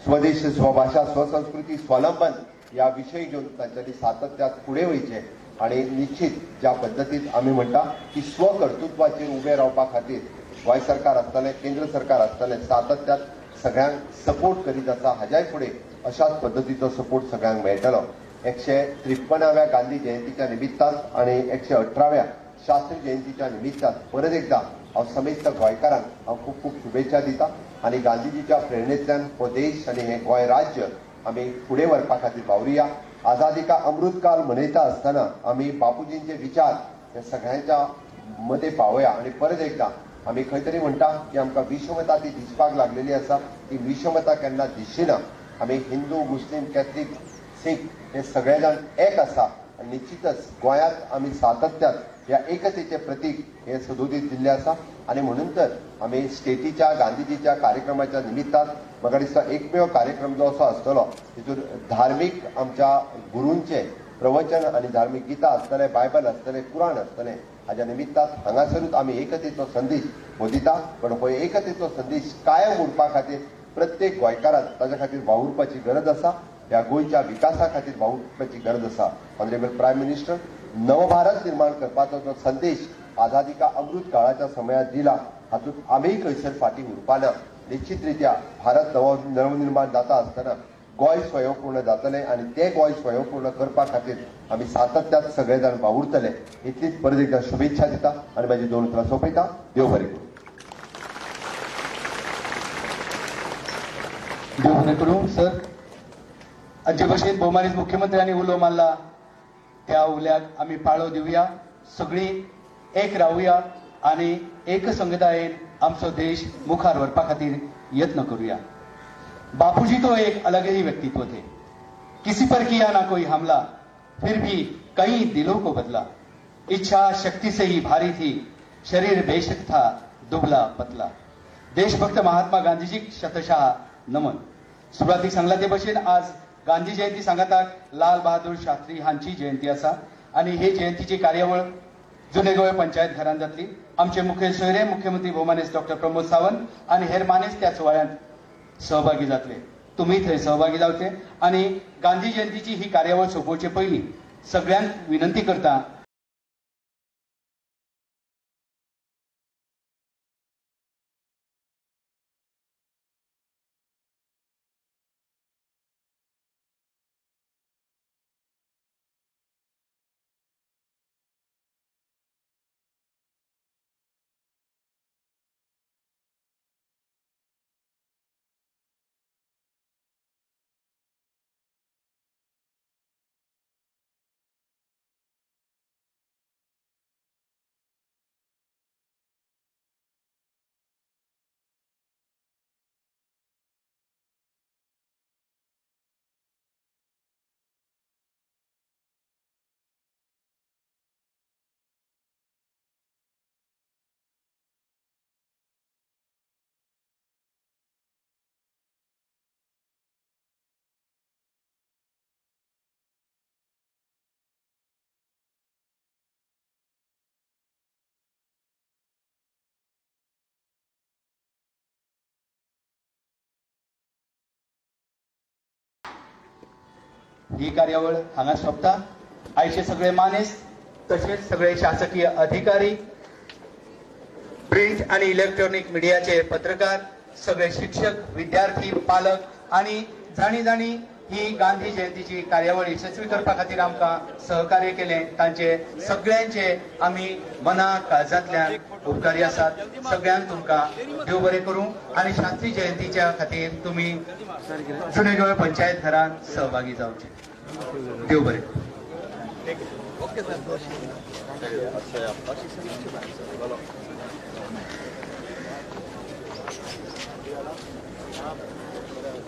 स्वदेश, स्वभाशा, स्वसंस्कृती, स्वावलंबन ह्या विशय घेवन तांच्यांनी सातत्यात फुडें वयचें आनी निश्चित ज्या पद्दतीन आमी म्हणटा की स्वकर्तृत्वाचेर उबें रावपा खातीर गोंय सरकार आसतलें, केंद्र सरकार आसतलें, सातत्यात सगळ्यांक सपोर्ट करीत आसा. हाज्याय फुडें अशाच पद्दतीचो सपोर्ट सगळ्यांक मेळटलो. 153व्या गांधी जयंतीच्या निमित्तान आनी 118व्या शास्त्री जयंतीच्या निमित्तान परत एकदा हांव समेस्त गोंयकारांक हांव खूब खूब शुभेच्छा दिता आनी गांधीजीच्या प्रेरणेंतल्यान हो देश आनी हें गोंय राज्य आमी फुडें व्हरपा खातीर वावरुया. आझादी का अमृतकाल मनयता आसतना आमी बापूजींचे विचार हे सगळ्यांच्या मदें पावया आनी परत एकदा आमी खंय तरी म्हणटा की आमकां विषमता ती दिसपाक लागलेली आसा, ती विषमता केन्ना दिसची ना. आमी हिंदू, मुस्लीम, कॅथलीक, सीख हे सगळे जाण एक आसा आनी निश्चितच गोंयांत आमी सातत्यात ह्या एकतेचें प्रतीक हे सदोदीत दिल्लें आसा. आनी म्हणून तर आमी स्टेटीच्या गांधीजीच्या कार्यक्रमाच्या निमित्तान म्हाका दिसता एकमेव कार्यक्रम जो असो आसतलो तितून धार्मीक आमच्या गुरूंचें प्रवचन आनी धार्मीक गीता आसतलें, बायबल आसतलें, कुराण आसतलें. हाज्या निमित्तान हांगासरूच आमी एकतेचो संदेश हो दिता. पण हो एकतेचो संदेश कायम उरपा खातीर प्रत्येक गोंयकारान ताज्या खातीर वावुरपाची गरज आसा. ह्या गोंयच्या विकासा खातीर वावुरपाची गरज आसा. ऑनरेबल प्रायम मिनिस्टर, नवभारत निर्माण करपाचो जो संदेश आझादी का अमृत काळाच्या समयात दिला हातूंत आमीय खंयसर फाटीं उरपाना. निश्चित रित्या भारत नवनिर्माण जाता आसतना गोंय स्वयंपूर्ण जातलें आनी तें गोंय स्वयंपूर्ण करपा खातीर आमी सातत्यात सगळे जाण वावुरतले. इतलीच परत एकदा शुभेच्छा दिता आनी म्हाजी 2 उतरां सोंपयता. देव बरें करूं. बरें करूं सर. आजचे भशेन भोवमानेस्त मुख्यमंत्र्यांनी उलो मारला त्या उल्याक आमी पाळो दिवया, सगळीं एक रावया आनी एकसंगतायेन आमचो देश मुखार व्हरपा खातीर यत्न करूया. बापूजी तो एक अलग ही व्यक्तित्व थे. किसी पर किया ना कोई हमला, फिर भी कई दिलों को बदला. इच्छा शक्ति से ही भारी थी, शरीर बेशक था दुबला पतला. देशभक्त महात्मा गांधीजी शतशः नमन. सुरवातीक सांगला ते भशेन आज गांधी जयंती सांगाताक लाल बहादूर शास्त्री हांची जयंती आसा आनी हे जयंतीची कार्यावळ जुने गोंय पंचायत घरांत जातली. आमचे मुखेल सोयरे मुख्यमंत्री भोवमानेस्त डॉक्टर प्रमोद सावंत आनी हेर मानेस्त त्या सुवाळ्यांत सहभागी जातले. तुमी थंय सहभागी जावचे आनी गांधी जयंतीची ही कार्यावळ सोंपोवचे पयलीं सगळ्यांक विनंती करता ही कार्यावळ हांगा सोंपता. आयचे सगळे मानेस्त तशेंच सगळे शासकीय अधिकारी, प्रिंट आनी इलेक्ट्रॉनिक मिडियाचे पत्रकार, सगळे शिक्षक, विद्यार्थी, पालक आनी जाणी जाणी ही गांधी जयंतीची कार्यावळ यशस्वी करपा खातीर आमकां सहकार्य केलें तांचे सगळ्यांचे आमी मना काळजांतल्यान उपकारी आसात. सगळ्यांक तुमकां देव बरें करूं आनी शास्त्री जयंतीच्या खातीर तुमी जुने गोंय पंचायत घरांत सहभागी जावचे. देव बरें करूं.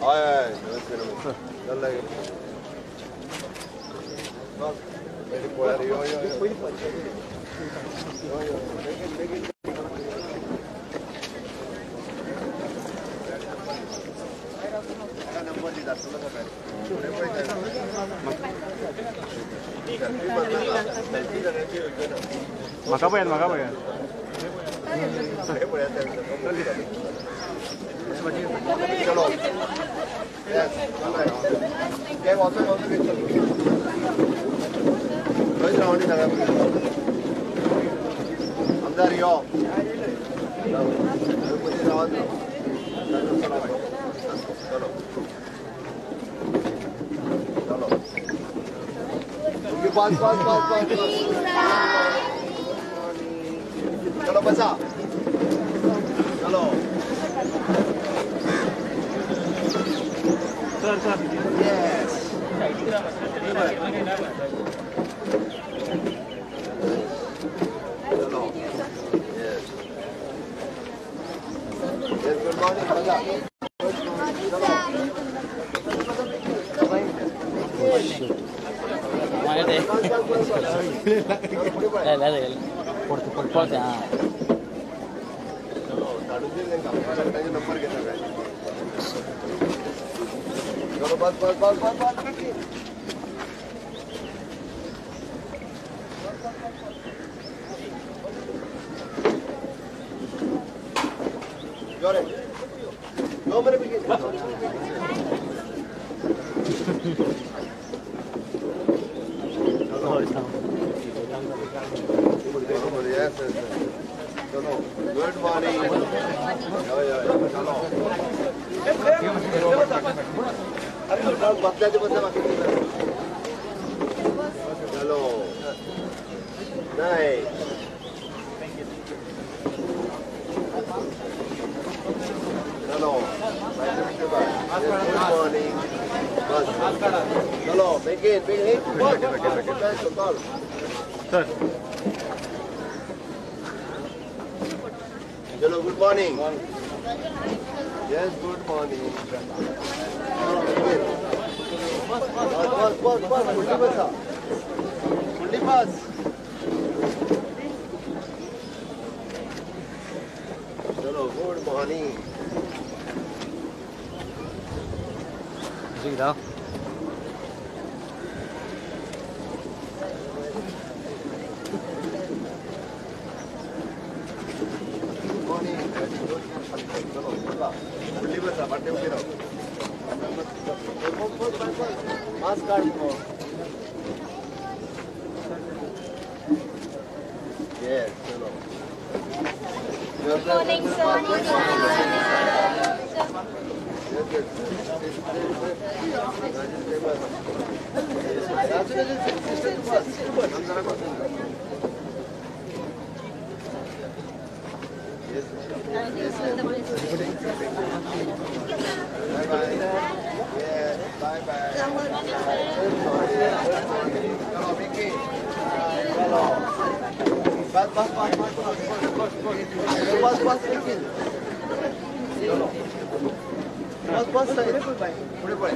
हय हय, नमस्ते नमस्ते. म्हाका पळयात, म्हाका पळयात. चलो आमदार यो चलो चलो बस बस बस बस चलो बसा चलो sir sir yes चलो यस यस गुड मॉर्निंग बसा नंबर घेता चलो बस बस बस बस बस यो मेरे पीछे चलो गुड मॉर्निंग चलो बदल्याचे बदल्या बाकी चलो नाही चलो मॉर्निंग. बस चलो बेगीन बेगीन. सर चलो good morning. Yes good morning. बस बस बस बस फुडली बसा, फुडली बस. चलो गुड मॉर्निंग. फुडली बसा, फाटले उबी राव. मास्क काढ. Yes, चलो. Good morning, sir. Bye bye. Yes, bye bye. चलो विकी. चलो. बस बस बस बस बस बस बस विकी. चलो. बस बस पुढे पुढे.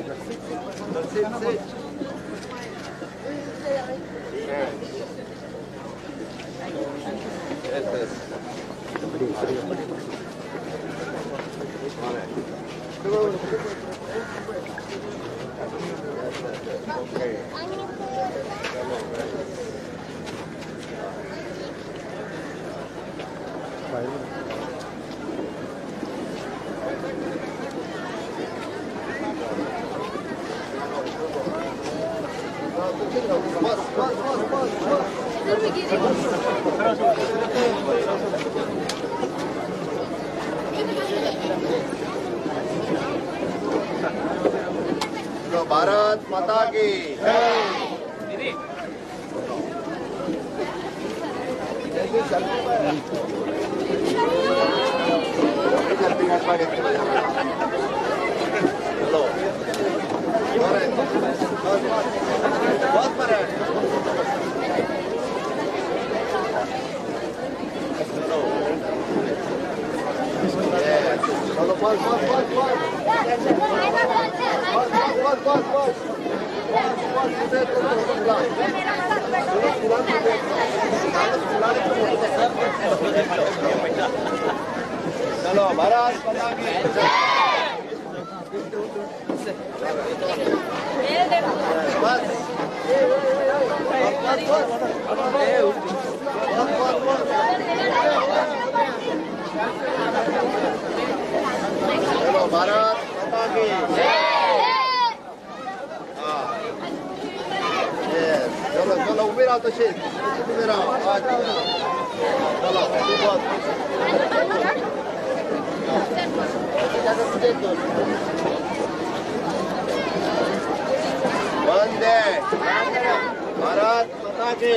Sit sit. Yes yes. Okay. बस बस बस बस बस. तो भारत माता की जय. चलो बहुत बड़ा. चलो बस बस बस बस बस बस बस चलो भारत माता की बस बस बस बस चलो भारत माता की जय. चलो चलो उभे राहा, तसेच उभे राहा. चलो वंदे भारत माता की.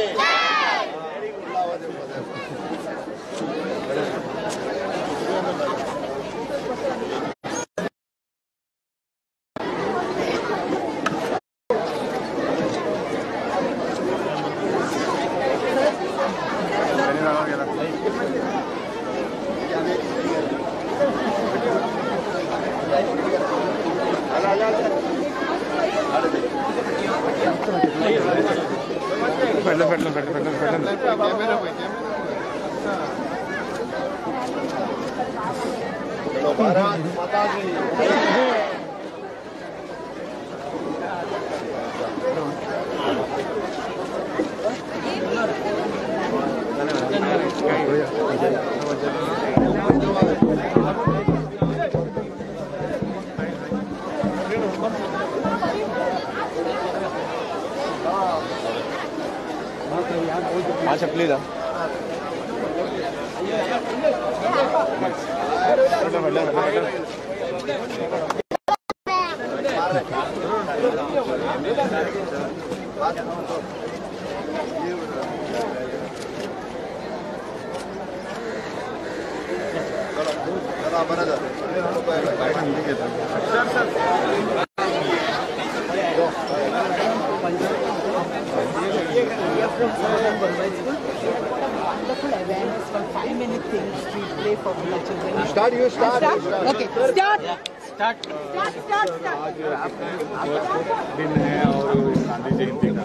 चलो भारत माता की. हाँ चपली दा चलो बरं. from Samadhan Worldwide School. We have got a wonderful awareness for 5-minute thing, street play for the children. Start, you start. Start? Okay, start. Yeah. Start. Start, start, start. दिन है और गांधी जयंती का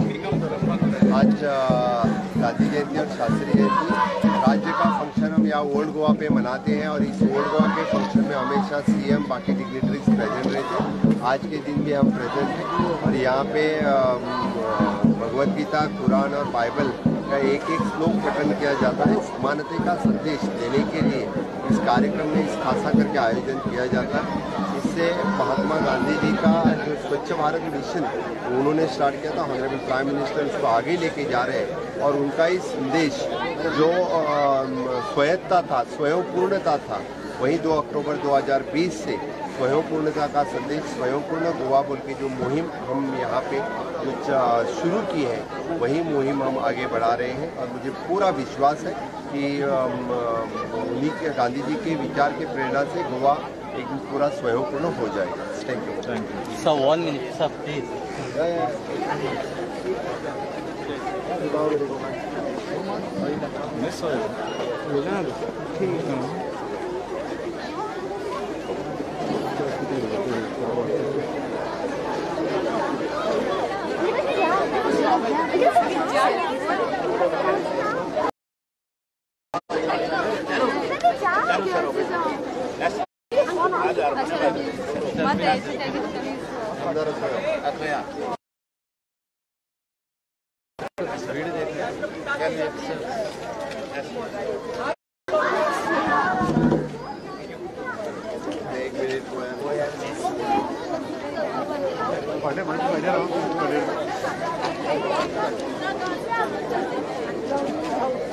आज गांधी जयंती और शास्त्री जयंती राज्य का फंक्शन हम यहाँ ओल्ड गोवा पे मनाते हैं और इस old Goa K function में हमेशा सीएम बाकी डिग्नेटरीज प्रेजेंट रहते हैं। आज के दिन भी हम प्रेजेंट हैं और यहाँ पे भगवद गीता, कुरान और बाइबल का एक एक श्लोक पठन किया जाता है। समानता का संदेश देने के लिए इस कार्यक्रम में इस खासा करके आयोजन किया जाता है। इससे महात्मा गांधी जी का जो स्वच्छ भारत मिशन उन्होंने स्टार्ट किया था, ऑनरेबल प्राइम मिनिस्टर उसको आगे लेके जा रहे हैं और उनका ही संदेश जो स्वायत्तता था, स्वयंपूर्णता था, वही 2 अक्टूबर 2020 से स्वयंपूर्णता का संदेश, स्वयंपूर्ण गोवा बोल के जो मुहिम हम यहाँ पे जो शुरू की है, वही मुहिम हम आगे बढ़ा रहे हैं। और मुझे पूरा विश्वास है कि उन्हीं के गांधी जी के विचार के प्रेरणा से गोवा एक दिन पूरा स्वयंपूर्ण हो जाएगा। Thank you. Thank you sir. 1 minute sir please.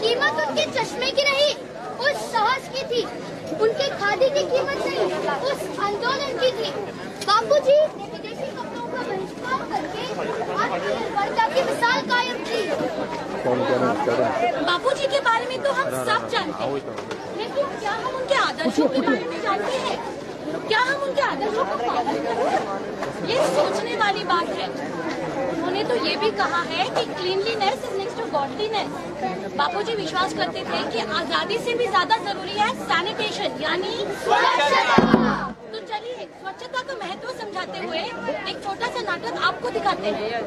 कीमत उनके चश्मे की नहीं, उस साहस की थी। उनके खादी की कीमत नहीं, उस आंदोलन की थी। बापूजी ने विदेशी कपड़ों का बहिष्कार करके आत्मनिर्भरता की मिसाल कायम की। बापूजी के बारे में तो हम सब जानते हैं, लेकिन क्या हम उनके आदर्शों के बारे में जानते हैं? क्या हम उनके आदर्शों का पालन करते हैं? ये सोचने वाली बात है। उन्होंने तो ये भी कहा है कि cleanliness is next to godliness. Bapuji विश्वास करते थे कि आजादी से भी ज्यादा जरूरी है सैनिटेशन, यानी स्वच्छता। तो चलिए स्वच्छता का महत्व समझाते हुए एक छोटा सा नाटक आपको दिखाते हैं।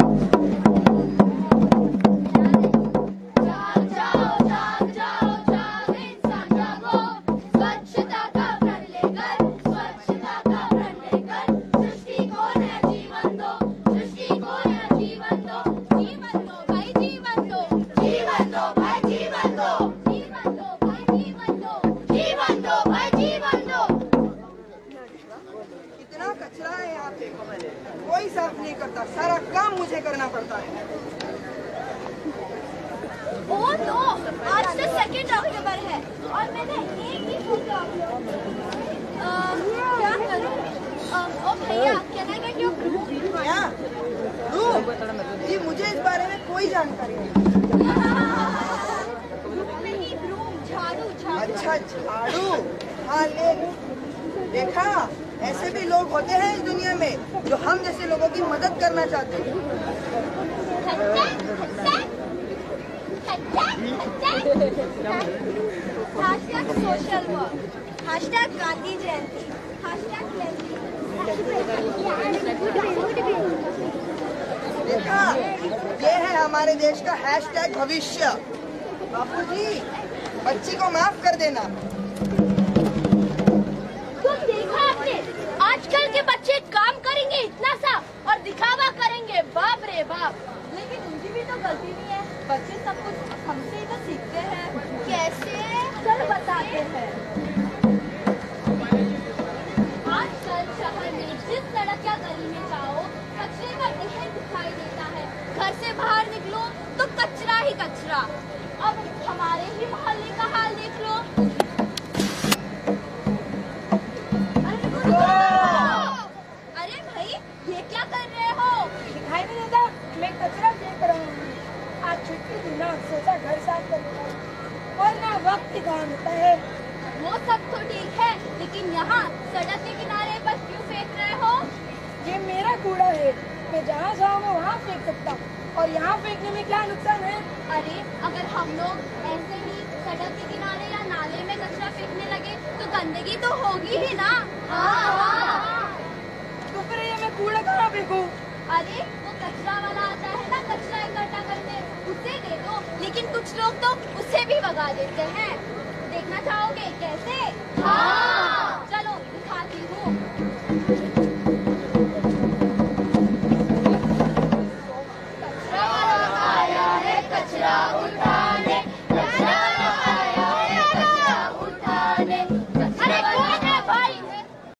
कोई साफ नहीं करता, सारा काम मुझे करना पड़ता है। ओह नो, आज तो 2 अक्टूबर है और मैंने एक ही फोटो अपलोड। क्या करूं? ओ भैया, can I get your broom? क्या ब्रूम? जी मुझे इस बारे में कोई जानकारी नहीं। नहीं ब्रूम, झाड़ू झाड़ू। अच्छा झाड़ू, हाँ ले। देखा, ऐसे भी लोग होते हैं इस दुनिया में जो हम जैसे लोगों की मदद करना चाहते हैं। Hashtag social work, hashtag Gandhi Jayanti, hashtag. देखा, ये है हमारे देश का हैशटैग भविष्य। बापूजी, बच्ची को माफ कर देना। तुम देखा आपने, आजकल के बच्चे काम करेंगे इतना सा और दिखावा करेंगे, बाप रे बाप। लेकिन उनकी भी तो गलती नहीं है, बच्चे सब कुछ हमसे ही तो सीखते हैं। कैसे? चल बताते हैं। आजकल शहर में जिस सड़क या गली में जाओ कचरे का ढेर दिखाई देता है। घर से बाहर निकलो तो कचरा ही कचरा। अब हमारे ही मोहल्ले का हाल देख लो। अरे भाई, ये क्या कर रहे हो? दिखाई नहीं देता, मैं कचरा फेंक रहा हूँ। आज छुट्टी थी ना, सोचा घर साफ कर लेता हूँ, और ना वक्त ही कहाँ मिलता है। वो सब तो ठीक है, लेकिन यहाँ सड़क के किनारे पर क्यों फेंक रहे हो? ये मेरा कूड़ा है, मैं जहाँ जाऊँ मैं वहाँ फेंक सकता हूँ। और यहाँ फेंकने में क्या नुकसान है? अरे अगर हम लोग ऐसे ही सड़क के किनारे या नाले में कचरा फेंकने लगे तो गंदगी तो होगी ही ना। हाँ। तो फिर ये मैं कूड़ा कहाँ फेंकूं? अरे वो कचरा वाला आता है ना कचरा इकट्ठा करने, उसे दे दो। लेकिन कुछ लोग तो उसे भी भगा देते हैं। देखना चाहोगे कैसे?